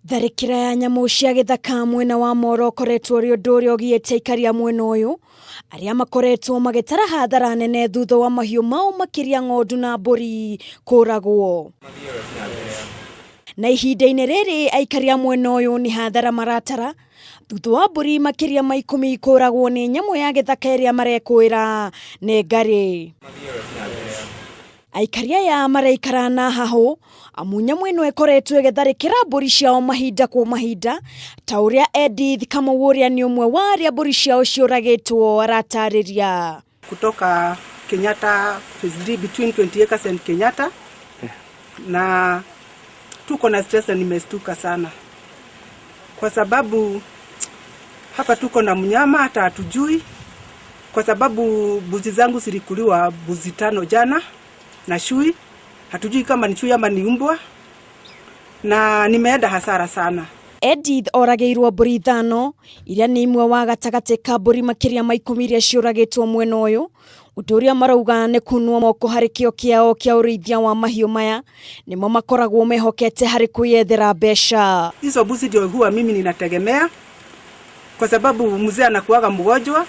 Tharĩkĩra ya nyamũ cia gĩthaka mwena wa Moro ũkoretwo ũrĩ ũndũ ũrĩa ũgiĩte aikari a mwena ũyũ arĩa makoretwo magĩtara hathara nene thutha wa mahiũ mao makĩria ng'ondu na mbũri kũragwo. Na ihinda-inĩ rĩrĩ aikari a mwena ũyũ nĩ hathara maratara thutha wa mbũri makĩria ma 10 kũragwo nĩ nyamũ ya gĩthaka ĩrĩa marekũĩra nĩ ngarĩ. Aikari aya maraikara na hahũ amu nyamũ ĩno ĩkoretwo ĩgĩtharĩkĩra mbũri ciao mahinda kwa mahinda ta ũrĩa Edith Kamau ũrĩa nĩ ũmwe wa arĩa mbũri ciao ciũragĩtwo aratarĩria. Kutoka Kenyatta Phase 3 between 20 acres and Kenyatta, na tuko na stress na nimestuka sana kwa sababu hapa tuko na mnyama hata hatujui, kwa sababu mbuzi zangu zilikuliwa mbuzi 5 jana na chui, hatujui kama ni chui ama ni umbwa, na nimeenda hasara sana. Edith oragĩirwo mbũri 5 iria nĩ imwe wa gatagatĩ ka mbũri makĩria ma 10 iria ciũragĩtwo mwena ũyũ, ũndũ ũrĩa marauga nĩ kunwo moko harĩ kĩo kĩao kĩa ũrĩithia wa mahiũ maya nĩmo makoragwo mehokete harĩ kwĩyethera mbeca. Hizo mbuzi ndio huwa mimi ninategemea kwa sababu mzee anakuaga mgonjwa.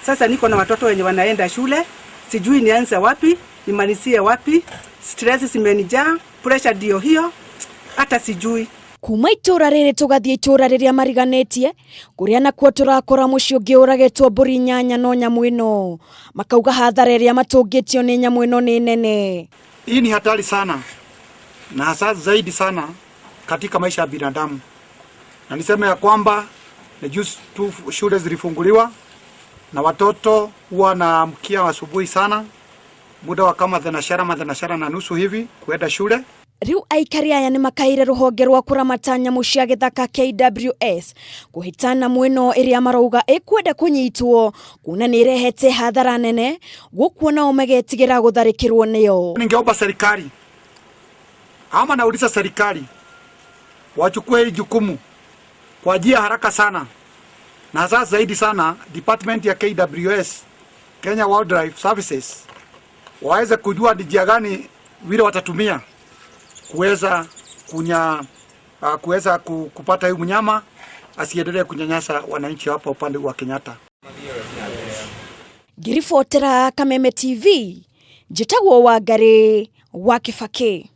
Sasa niko na watoto wenye wanaenda shule, sijui nianze wapi, nimalizie wapi. Stress zimenijaa, pressure ndio hiyo, hata sijui. Kuma itũra rĩrĩ tũgathiĩ itũra rĩrĩa mariganĩtie kũrĩa nakuo tũrakora mũciĩ ũngĩ ũragĩtwo mbũri 8 no nyamũ ĩno makauga hathara ĩrĩa matũngĩtio nĩ nyamũ ĩno nĩ nene. Hii ni hatari sana na hasa zaidi sana katika maisha ya binadamu, na niseme ya kwamba ni juzi tu shule zilifunguliwa na watoto huwa wanaamkia asubuhi sana muda wa kama thenashara ama thenashara na nusu hivi kuenda shule. Rĩu aikari aya nĩ makaire rũhonge rwa kũramata nyamũ cia gĩthaka KWS kũhĩta nyamũ ĩno ĩrĩa marauga ĩkwenda kũnyitwo kuona nĩ ĩrehete hathara nene gũkũ nao magetigĩra gũtharĩkĩrwo nĩyo. Ningeomba serikali ama nauliza serikali wachukue hili jukumu kwa njia haraka sana, na hasa zaidi sana department ya KWS Kenya Wildlife Services waweze kujua ni njia gani vile watatumia kuweza kupata huyu mnyama asiendelee kunyanyasa wananchi hapa upande wa Kenyatta. Ngiribotera Kameme TV, njĩtagwo Wangari wa Kibaki.